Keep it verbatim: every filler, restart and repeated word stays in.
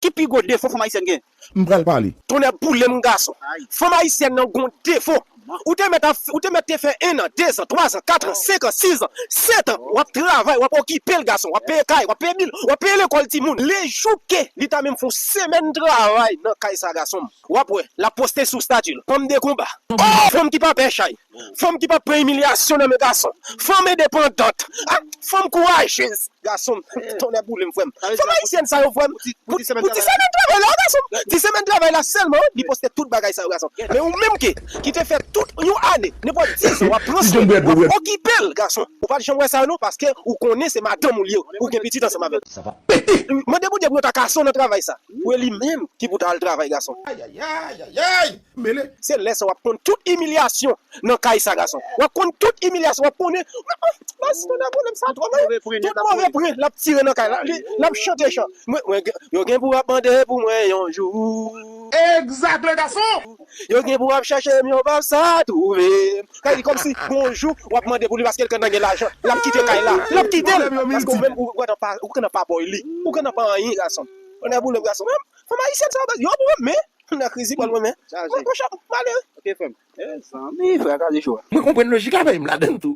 Ki pi gwo defo fanm ayisyèn gen? M pral pale. Tonnè boule m gason. Fanm ayisyèn nan gon defo. Ou te mèt ap, ou te mèt te fè en an, de zan, twa zan, kat an, senk an, sis an, sèt an, w ap travay, w ap okipe l gason, w ap peye kay, w ap peye bil, w ap peye lekòl timoun. Le jou ke li ta menm fè yon semèn travay nan kay sa gason m, w ap wè, l ap poste sou stati l. Fanm de konba. Oh! Fanm ki pa pè chay. Fanm ki pa pran imilyasyon nan men gason. Fanm endepandant. Ah, fanm kourajez. Gason m, tonnè boule m, frè m. Fanm ayisyèn sa yo, frè m, pou ti semèn travay la, gason m. Ti semèn travay la sèlman, li poste tout bagay sa yo, gason m. Men ou menm ke, ki te fè tout yon ane, nenpòt dis an, w ap pran swen, w ap okipe l, gason m. Ou pa t janm wè sa yo non, paske ou konnen se madanm ou l ye, ou gen pitit ansanm avè l. Mande Bondye pou yo ta kase w nan travay sa. Pou e li menm ki pou ta al travay, gason m. Ayayayayay! Mele! Se lè sa w ap konn tout imilyasyon nan kay sa, gason. W ap konn tout imilyasyon, w ap konnen. Bas, tonnè boule m sa twò, men. Tout move pwen, l ap tire nan kay la. Li, l ap chante chan. Mwen, mwen, yo gen pou ap mande pou mwen yon jou. Egzak, le gason! Yo gen pou ap chèche m, yo p ap sa twouve m. Kay li kòmsi, gon jou, w ap mande pou li paske l konn nan gen lajan. L ap kite kay la. L ap kite l. Paske ou menm, ou konn nan pa, ou konn nan pa boy li. Ou konn nan pa anyen, gason. Tonnè boule m, gason. Fanm ayisyèn sa yo, yo bon, men. Nan kriz, li pral bon, men. Mwen, monchè, m ale. Ok, frè m. Eh, zanmi, frè, gade cho a. Mwen konprann lojik la, men m ladann tou.